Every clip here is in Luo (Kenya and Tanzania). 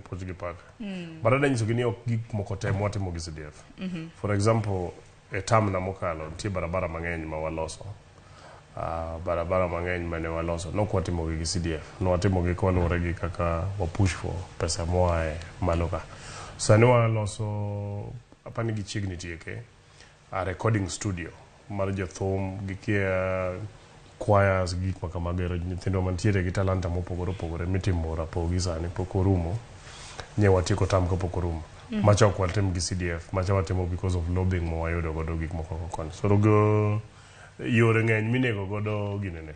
puoch gi pak. But adwa nyisogi ni ok gik moko te mwatimo gi CDF. For example, e term na mokalo, nitie barabara mang'eny ma waloso. Barabara mang'eny mane waloso nok watimo gi CDF. Nwatimo gi kaluwore gi kaka wa push for pesa moa e malo ka. Sani waloso, apani gichiegni tieke, a recording studio mar jothum gi kia choirs gi gik makamago ero nyithindwa mantiere gi talanta mopogore opogore mitimo rapogi sani pok orumo nye watieko term kapok orumo macha ok watim gi CDF macha watimo because of lobbying ma wayudo godo gik moko koni so go yore ng'eny minego godo ginene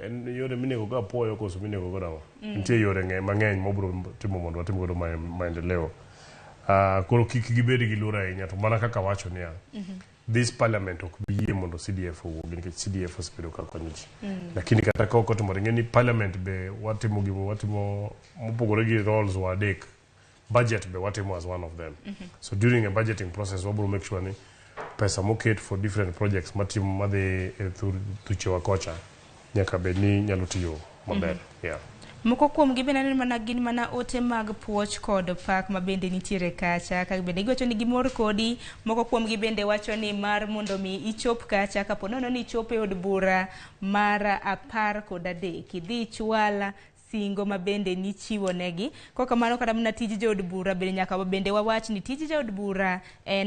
en yore minego go apuoyo koso minego godo ang'o nitie yore ng'e mang'eny mobro timo mondo watim godo maendeleo. Koro kik gibed gi luoro ahinya to mana kaka wacho niya this parliament ok bi yie mondo CDF owuogi nikech CDF osebedo ka konyo ji lakini kata ka ok otimore ing'e ni parliament be watimo gimo watimo mopogore gi roles wa adek budget be watimo as one of them so during a budgeting process wabro make sure ni pesa moket for different projects matimo madhi e thuchewa kocha nyaka bed ni nyalo tiyo maber yeah. Moko kuom gi bende aneno mana gin mana ote mag puoch kod pak ma bende nitiere kacha ka bende giwacho ni gimor kodi moko kuom gi bende wacho ni mar mondo mi ichop kacha kapo nono ni ichopo e od bura mar 13 idhi ichwal singo ma bende nichiwo negi kokamano kata mana tij jood bura bende nyaka bende wawach ni tij jaod bura en